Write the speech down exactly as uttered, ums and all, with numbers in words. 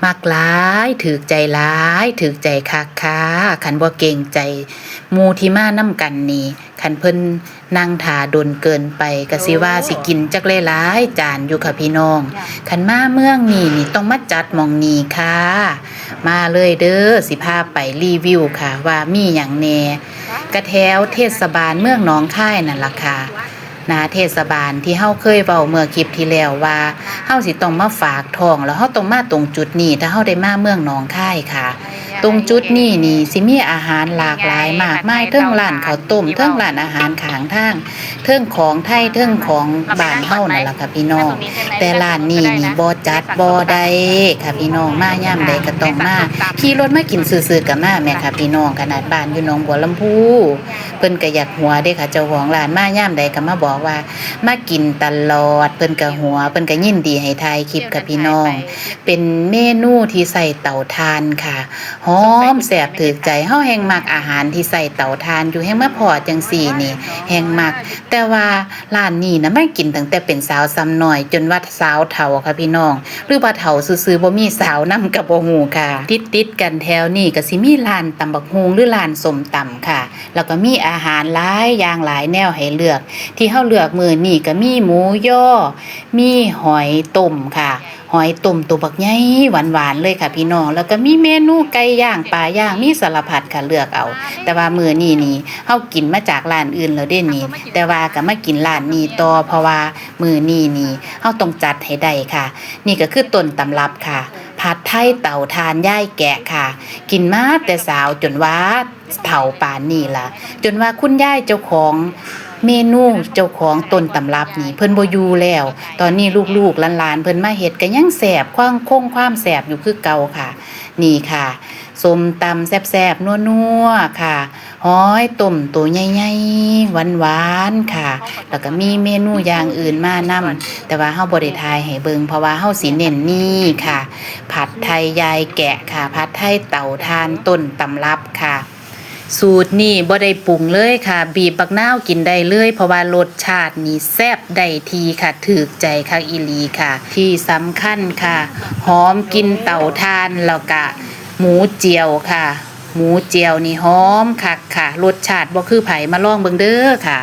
มักหลาย ถืกใจหลาย ถืกใจคักค่ะ คันบ่เกรงใจหมู่ที่มานำกันนี่ คันเพิ่นนั่งท่าโดนเกินไป ก็สิว่าสิกินจักหลายๆจานอยู่ค่ะพี่น้อง คันมาเมืองนี้นี่ต้องมาจัดหม่องนี้ค่ะ มาเลยเด้อ สิพาไปรีวิวค่ะ ว่ามีหยังแหน่ กะแถวเทศบาลเมืองหนองคายนั่นล่ะค่ะ หน้าเทศบาลที่เฮาเคยเว้าเมื่อคลิปที่แล้วว่า เฮาสิต้องมาฝากท้อง แล้วเฮาต้องมาตรงจุดนี้ ถ้าเฮาได้มาเมืองหนองคายค่ะ ตรงจุดนี้นี่สิมีอาหารหลากหลายมากมาย เทิงร้านข้าวต้ม เทิงร้านอาหารข้างทาง เทิงของไทย เทิงของบ้านเฮานั่นล่ะค่ะพี่น้อง แต่ร้านนี้นี่บ่จัดบ่ได้ค่ะพี่น้อง มายามใดก็ต้องมา ขี่รถมากินซื่อๆก็มาแหมค่ะพี่น้อง ขนาดบ้านอยู่หนองบัวลำภู เพิ่นก็อยากหัวเด้ค่ะ เจ้าของร้านมายามใดก็มาบอกว่า มากินตลอด เพิ่นก็หัว เพิ่นก็ยินดีให้ถ่ายคลิปค่ะพี่น้อง เป็นเมนูที่ใช้เตาถ่านค่ะ หอมแซ่บถืกใจ เฮาแฮ่งมักอาหารที่ใช้เตาถ่านอยู่ แฮ่งมาพ้อจั่งซี้นี่ แฮ่งมัก แต่ว่าร้านนี้นะมากินตั้งแต่เป็นสาวซ้ำน้อย จนว่าสาวเฒ่าค่ะพี่น้อง หรือว่าเฒ่าซื่อๆ บ่มีสาวนำก็บ่ฮู้ค่ะ ติดๆกันแถวนี้ก็สิมีร้านตำบักหุ่งหรือร้านส้มตำค่ะ แล้วก็มีอาหารหลายอย่างหลายแนวให้เลือก ที่เฮาเลือกมื้อนี้ก็มีหมูยอ มีหอยต้มค่ะ หอยต้มตัวบักใหญ่หวานๆเลยค่ะพี่น้อง แล้วก็มีเมนูไก่ย่าง ปลาย่าง มีสารพัดค่ะ เลือกเอา แต่ว่ามื้อนี้นี่ เฮากินมาจากร้านอื่นแล้วเด้นี่ แต่ว่าก็มากินร้านนี้ต่อ เพราะว่ามื้อนี้นี่ เฮาต้องจัดให้ได้ค่ะ นี่ก็คือต้นตำรับค่ะ ผัดไทยเตาถ่านยายแกะค่ะ กินมาแต่สาวจนว่าเฒ่าปานนี้ล่ะ จนว่าคุณยายเจ้าของเมนู เจ้าของต้นตำรับนี่ เพิ่นบ่อยู่แล้ว ตอนนี้ลูกๆหลานๆเพิ่นมาเฮ็ดก็ยังแซ่บ ความ คงความแซ่บอยู่คือเก่าค่ะ นี่ค่ะ ส้มตำแซ่บๆนัวๆค่ะ หอยต้มตัวใหญ่ๆหวานๆค่ะ แล้วก็มีเมนูอย่างอื่นมานำ แต่ว่าเฮาบ่ได้ถ่ายให้เบิ่ง เพราะว่าเฮาสิเน้นนี่ค่ะ ผัดไทยยายแกะค่ะ ผัดไทยเตาถ่านต้นตำรับค่ะ สูตรนี้บ่ได้ปรุงเลยค่ะ บีบบักนาวกินได้เลย เพราะว่ารสชาตินี่แซ่บได้ที่ค่ะ ถืกใจคักอีหลีค่ะ ที่สำคัญค่ะ หอมกลิ่นเตาถ่าน แล้วก็หมูเจียวค่ะ หมูเจียวนี่หอมคักค่ะ รสชาติบ่คือไผ มาลองเบิ่งเด้อค่ะ